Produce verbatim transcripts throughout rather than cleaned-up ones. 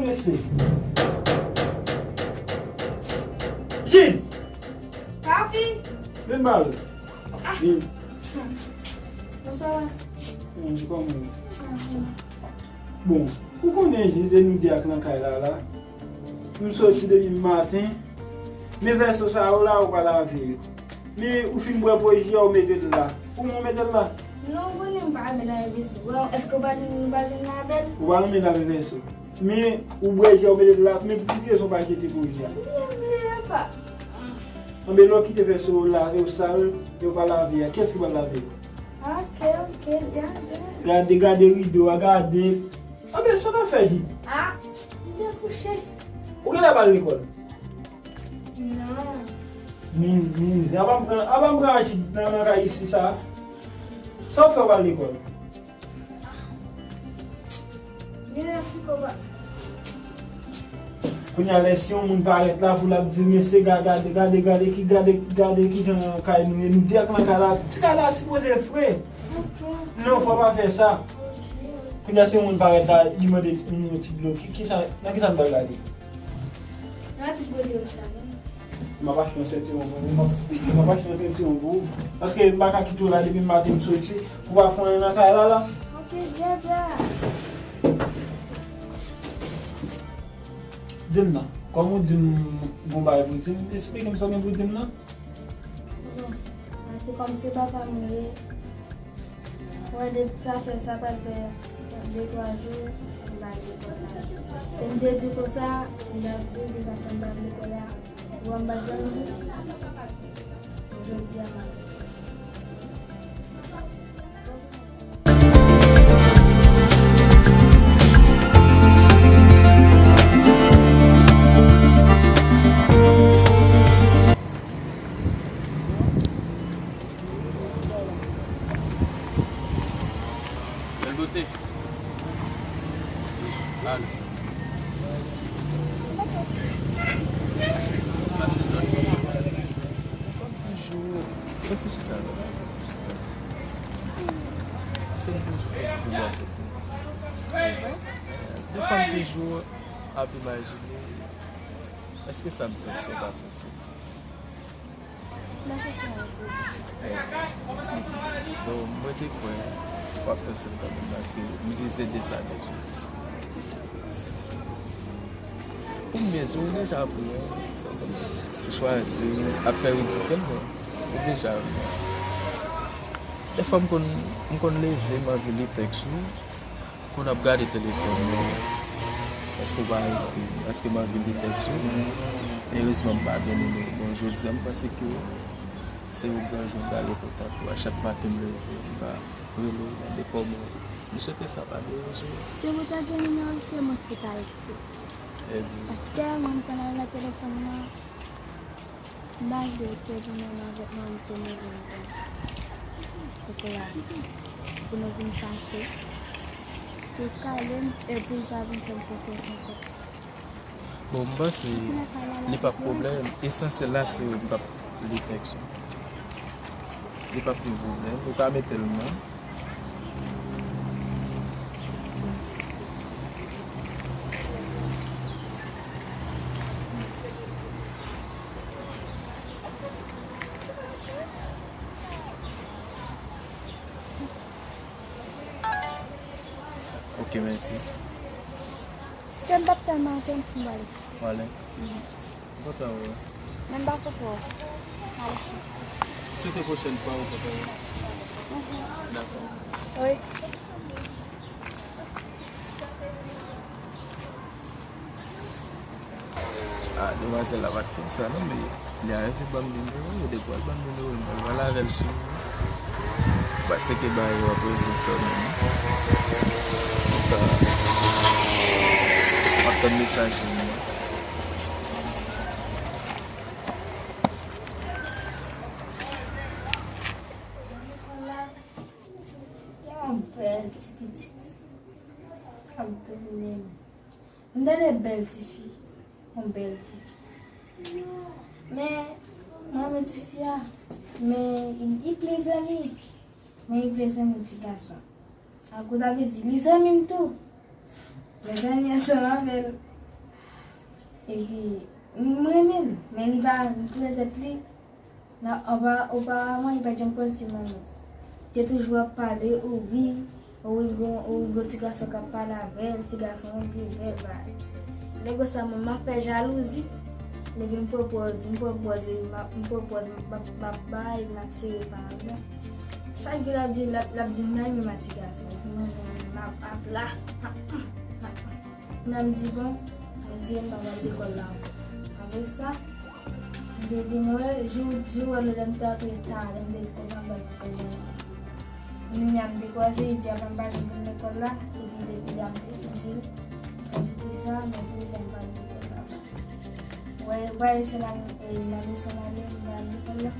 Mesye. Jid! Papi! Vin ba l. Ah. Vin. Bonswa. Bon, ou konnen Jid e nou de ak nan kay la la. M soti depi maten. Men vèso sa yo la, ou pa lave yo. Men ou fin bwè poji a, ou mete l la. Pou mwen, ou mete l la. Non, ou konnen m pa renmen lave vèso. Bon, èske ou pa jwenn, ou pa jwenn lave l? Ou pa renmen lave vèso. Men ou bwè ji a, ou mete l la, men pou ki rezon ou pa jete poji a? Bliye, bliye pa. Anben, lè w kite vèso yo lave, yo sal, yo pa lave a, kiyès ki pral lave yo? Ok, ok, dja, dja. Gade, gade rido a, gade. Anben, sa w t ap fè, Jid? Ah, m te kouche. Ou genlè pral lekòl? Non. Miz, miz. Apa m pran, apa m pran Jid nan, nan kay isi sa? Sa w fè w pral lekòl? Gen lè ti kòb. Kounye a, lè si yon moun parèt la, pou l ap di, "Mesye, ga-, gade, gade, gade ki, gade, gade ki jan kay nou ye, nou de ak nan kay la." Ti kay la sipoze fre. Ok. Non, fò pa fè sa. Ok. Kounye a, si yon moun parèt la, li mande nimewo ti dlo. Ki, ki sa, nan ki sa n pral gade? Rapid, poze w sa, non? M ap achte yon sentiwon pou ou. M ap, m ap achte yon sentiwon pou ou. Paske m pa ka kite w la depi maten m soti. Ou pa fè anyen nan kay la, la? Ok, dja, dja. Di m non. Kòm ou di m gon bagay pou di m, esplike m sa w gen pou di m nan. Bon, se kòm se papa m ye. Mwen, depi sa fè, sa pral fè de twa jou, m pa al lekòl la. E m te di konsa, m t ap di, li t ap fè m pa al lekòl la. Bon, m pa t janm di. Jodi a, m ap di. Bèl bote. Al. Pase dòt konsa. Fè ti chita la, fè ti chita. Se m toujou fè pou w. Defwa m toujou ap imajine, èske sa m santi, sa w pa santi? Mwen santi anpil. Bon, mwen te kwè w ap santi l kanmenm, paske m vize de sa nèt. Pou m byen di w, ou deja pran, ou chwazi, ap fè ridikil, men ou deja pran. Defwa m konn, m konn leve, m anvi li tèks ou. Konn ap gade telefòn mwen, èske w pa ekri, èske m anvi li tèks ou? Erezman, m pa gen nimewo. Bon, jodi a, m panse ke se yon gran jou m pral rekontakte w. A chak maten m leve, m ka rele w, mande kòman w ye. M swete sa pa deranje w. Si w ta gen nimewo l, se mwen ki ta ekri. Ebyen. Paske mwen, m konn al nan telefòn mwen, m pa vle ke jounen m avèk manmi te move ankò. Poukisa pou nou vin fache? Pou l kale m, epi l pa vin fè m konfyans ankò. Bon, m panse li p ap pwoblèm. Esansyèl la, se m p ap li tèks ou. Li p ap yon pwoblèm. Ou ka mete l non. Ok, mèsi. Ke m p ap tèlman antre m fin bale. Wale. Mhm. M kontan wè w. Men m pa kontan wè w. Swete pwochèn fwa ou kontan wè. Mhm. Dakò. Wi. Ah, demwazèl la pa t konsa non, men li arive ban m nimewo, li depi al ban m nimewo, m pral pale avè l sou. Paske bagay yo ap rezoud kanmenm. M ap tann mesaj ou. Yon bèl ti pitit k ap domine m. M tande bèl tifi, yon bèl tifi. Men, mwen renmen tifi a, men li, li plis zanmi, men li plis zanmi ti gason. Akoz sa vle di, li zanmi m tou. Mezanmi, ansanm avè l, Epi, m renmen l, men li pa pran tèt li. Nan, opa-, oparaman, li pa t janm pran ti mannos. Te toujou ap pale, ou ri, ou ri gon, ou ri gon ti gason k ap pale avè l, ti gason an pi bèl, bagay. Lè konsa, mwen, m ap fè jalouzi. Epi m pran pòz, m pran pòz, m ap, m pran pòz, m ap, m ap bay, m ap sere pa andan. Chak jou l ap di, l ap, l ap di m nan renmen ti gason. Epi mwen, mwen, mwen, m ap, ap la. Nan m di, bon, m di, m pa pral lekòl la ankò. Apre sa, m te vin wè, jou, jou wè lè m te antre ta, lè m te sipoze anba lekòl la. Kounye a m dekwaze, li di, apa m pa janm vin lekòl la, epi depi la m te fin di l, epi sa, m ap di sa m pa vin lekòl la. Wè, wè, se la, e, la leson la, m pa vin lekòl la.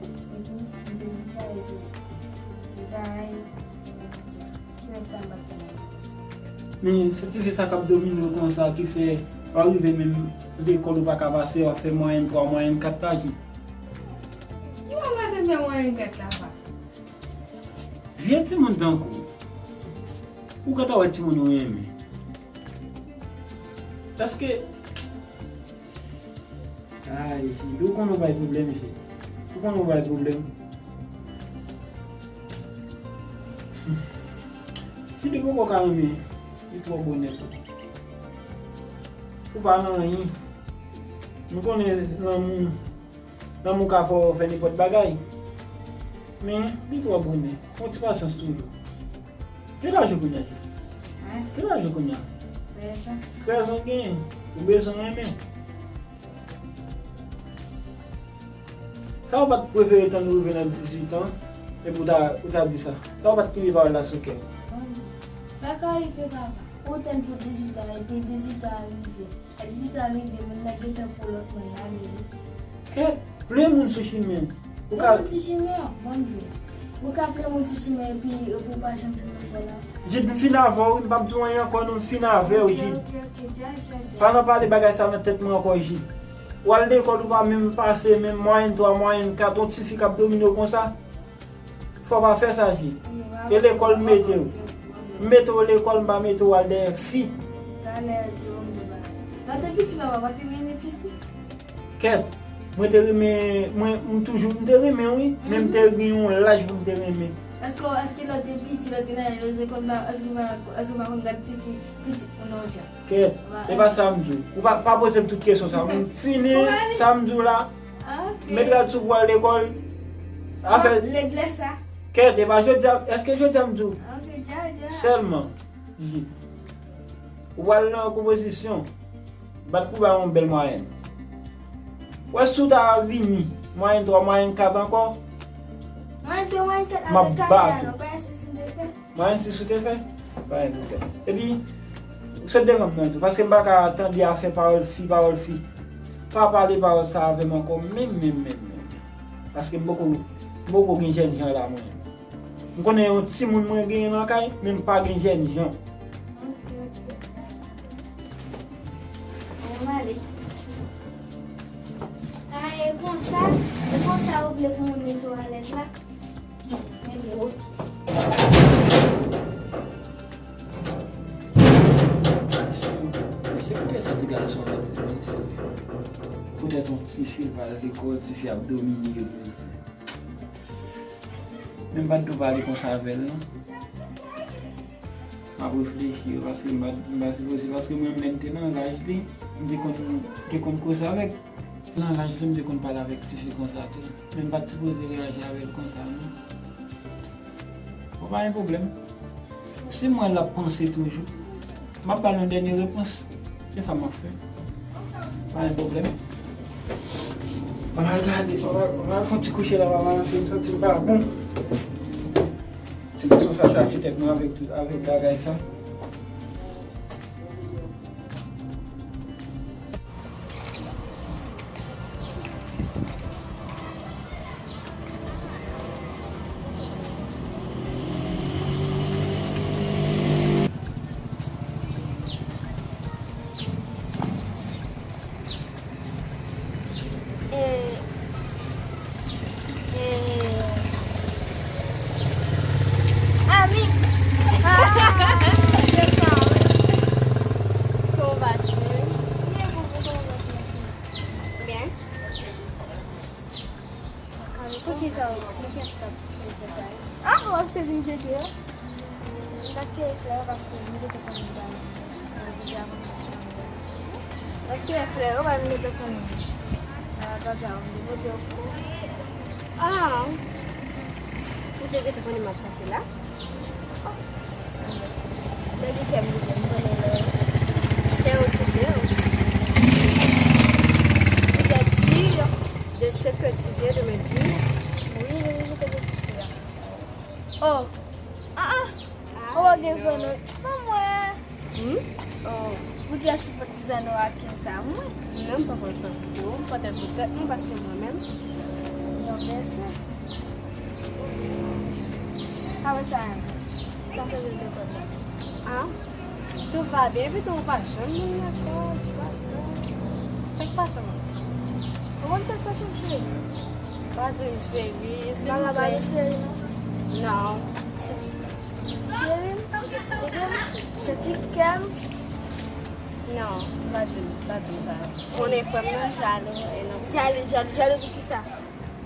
Epi, m te di sa, epi, li pa, li pa, Men se tifi sa k ap domine w konsa ki fè w rive menm lekòl ou pa ka pase, w ap fè mwayèn twa, mwayèn kat la, Jid. Ki mwen pase fè mwayèn kat la, pa? Vye timoun tankou w, ou gentan wè timoun ou renmen. Èske Ay, Jid, ou konn ou bay pwoblèm, Jid. Ou konn ou bay pwoblèm. Jid, ou poko ka renmen, li twò bonè pou ou. Ou pa nan anyen. M konnen lanmou, lanmou ka fè w fè nenpòt bagay. Men, li twò bonè. Fè yon ti pasyans toujou. Ki laj ou kounye a? Hein? Ki laj ou kounye a? Trèz an. Trèz an w genyen. Ou bezwen renmen. Sa w pa t prefere tann ou rive nan dizuit an, epi w ta, ou ta di sa? Sa w pa t kenbe pawòl la sou kè w? Bon, sa ka rive, papa. Ou tann pou dizuit an, epi dizuit an rive. Lè dizuit an rive, moun nan gentan pran lòt moun la, men wi. Kèt, plen moun sou chimen. Ou ka plen moun sou chimen an, ban m di w. Ou ka plen moun sou chimen epi, epi ou pa janm fin lekòl la. Jid, m fin avè w, wi, m p ap di w anyen ankò, non, m fin avè w, Jid. Ok, ok, ok, dja, dja, dja. Pa nan pale bagay sa nan tèt mwen ankò, Jid. W al lekòl, ou pa menm pase, menm mwayèn twa, mwayèn kat, yon tifi k ap domine w konsa. Fò w pa fè sa, Jid. E lekòl m mete w. M mete w lekòl, m pa mete w al dèyè fi. Talè, yo, m di bagay. Lè w te piti, papa, pa te renmen tifi? Kèt, mwen te renmen, mwen, m toujou, m te renmen, wi. Men m te gen yon laj pou m te renmen. Èske, èske lè w te piti, lè w te nan lekòl, èske w pa, èske w pa konn gad tifi, pitit moun nan jan? Kèt, e pa sa m di w. Ou pa, pa poze m tout kesyon sa. M fini sa m di w la. Ok. Met rad sou pou w al lekòl. Afè led lè sa. Kèt, e pa jodi a, èske jodi a m di w? Ok, dja, dja. Sèlman, Jid, ou pral nan konpozisyon, bat pou bay yon bèl mwayèn. Wè si w ta vini, mwayèn twa, mwayèn kat ankò, mwayèn twa, mwayèn kat, m ap bat ou. Avèk kat la, non, pa sis m te fè. Mwen menm si sou te fè, pa gen pwoblèm. Epi, sot devan m nan tou, paske m pa ka tande afè pawòl fi, pawòl fi. Pa pale pawòl sa avè m ankò, menm, menm, menm, menm. Paske m poko, m poko gen jènjan la, mwen. M konnen yon timoun mwen genyen nan kay, men m pa gen jènjan. Ok, ok. Bon, m ale. A, e konsa, e konsa ou vle pou moun mete w alèz la? Ebyen, oke. Mesye, mesye, poutèt yon ti gason ap vini, mesye. Poutèt yon tifi, l pral lekòl, tifi ap domine l, mesye. Men m pa t dwe pale konsa avè l, non. M ap reflechi, paske m pa, m pa sipoze, paske mwen menm te nan laj li, m te konn, te konn koze avèk. Nan laj li, m te konn pale avèk tifi konsa tou. Men m pa t sipoze reyaji avè l konsa, non. Bon, pa gen pwoblèm. Si m wè l ap panse toujou, m ap ba l yon dènye repons. Se sa m ap fè. Pa gen pwoblèm. M al gade, m al, m al fè yon ti kouche la, m al ranse, m santi m pa bon. Ti gason sa chaje tèt mwen avèk tout, avèk bagay sa. E, e, ami. Ah. Poukisa w, poukisa w fè sa? Ah, w ap sezi m jete yo? M t ap kite flè yo paske m te konnen m t ap, m te konnen m t ap. M t ap kite flè yo, pa m te konnen. Ah, pa sa, m te pote yo pou ou. Ah, ou te gentan konnen m ap pase la? Tande kè m di m konnen lè kè w kite w. Vous êtes sûr de ce que tu viens de me dire? Wi, wi, wi, mwen te gen sousi a. Oh! Ah, ah! Oh, gen zòn, non. Ban mwen! Hmm? Oh, ou te sipòte zòn nan ak sa, mwen? Non, m pa pral fè pou ou. M pote l pou tèt mwen paske mwen menm. Bon, mèsi. Kòman sa ye? Sa fè de lekòl la? Ah, tout va bien, epi tou ou pa jwenn moun nan kò, ou pa jwenn. Sa k pase, man? Ou konn sa k pase m, cheri? Pa di m cheri, silvouplè. M pa ka ba li cheri, non? Non. Se ti cheri m? Ou di m? Se ti kè m? Non, pa di m, pa di m sa. Konnen frè m nan jalou, e nan. Jalou, jalou, jalou pou kisa?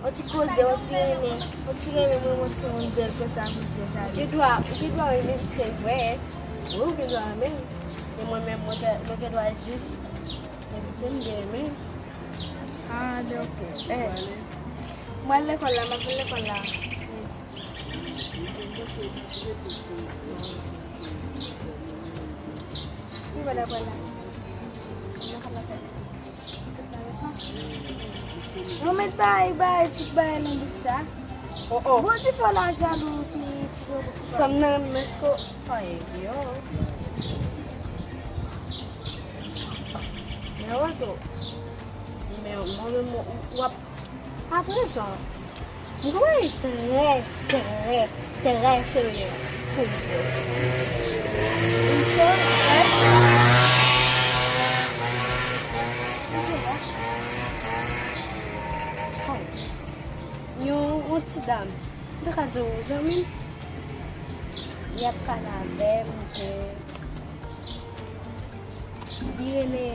On ti koze, on ti renmen, on ti renmen mwen, on ti moun bèl konsa, moun jan jalou. Ou gen dwa, ou gen dwa renmen m, se vre. Wi, ou gen dwa renmen m. Men mwen menm, mwen gen, mwen gen dwa jis evite m de renmen. Ah, ben ok. Eh, mwen al lekòl la, m ap vin lekòl la. Ki wè la, wè la. Mwen met bay, bay, ti bay nan bout sa. Oh, oh. Bon, ti fè la jalou, ti, ti bobo. Fanm nan, men esko, ay, yo. Men wè tou. Men mwen menm, w ap, aprezan, m kwè trè, trè, trè serye pou m di w. M kwè trè serye. Yon, yon ti dam. M te ka di w, zanmi m, y ap pale avè m ke li rele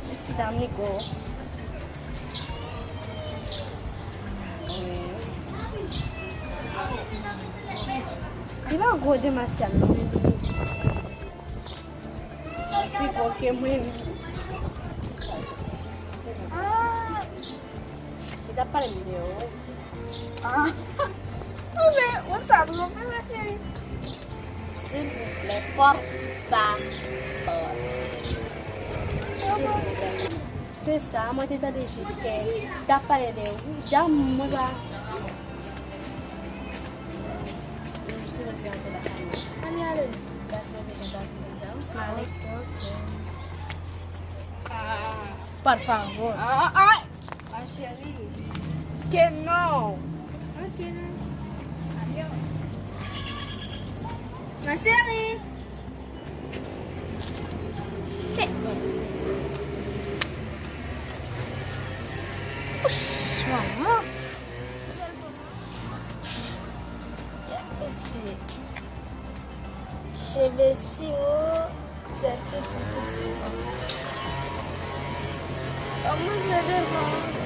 yon ti dam li gwo. Li pa gwo demasyal non, men li pi gwo ke mwen. Ah! Li t ap pale m de ou. Ah! Ou men, ou sa twonpe, ma cheri. Silvouplè, pòt pa pòt. Silvouplè. Se sa, mwen te tande jis ke li t ap pale de ou. Dja mwen pa. Mwen jis sipoze antre lakay mwen. Ann ale. Mwen sipoze gen bagay pou mwen fè. M ale. Ok. Ah. Por favor. Ah, ah, ah. Ma chérie. Que non. Ok, non. Ma chérie. Shit. Ouch, manman. Mesye. Cheve siro, tèt li tou piti. Kòman m vle devan?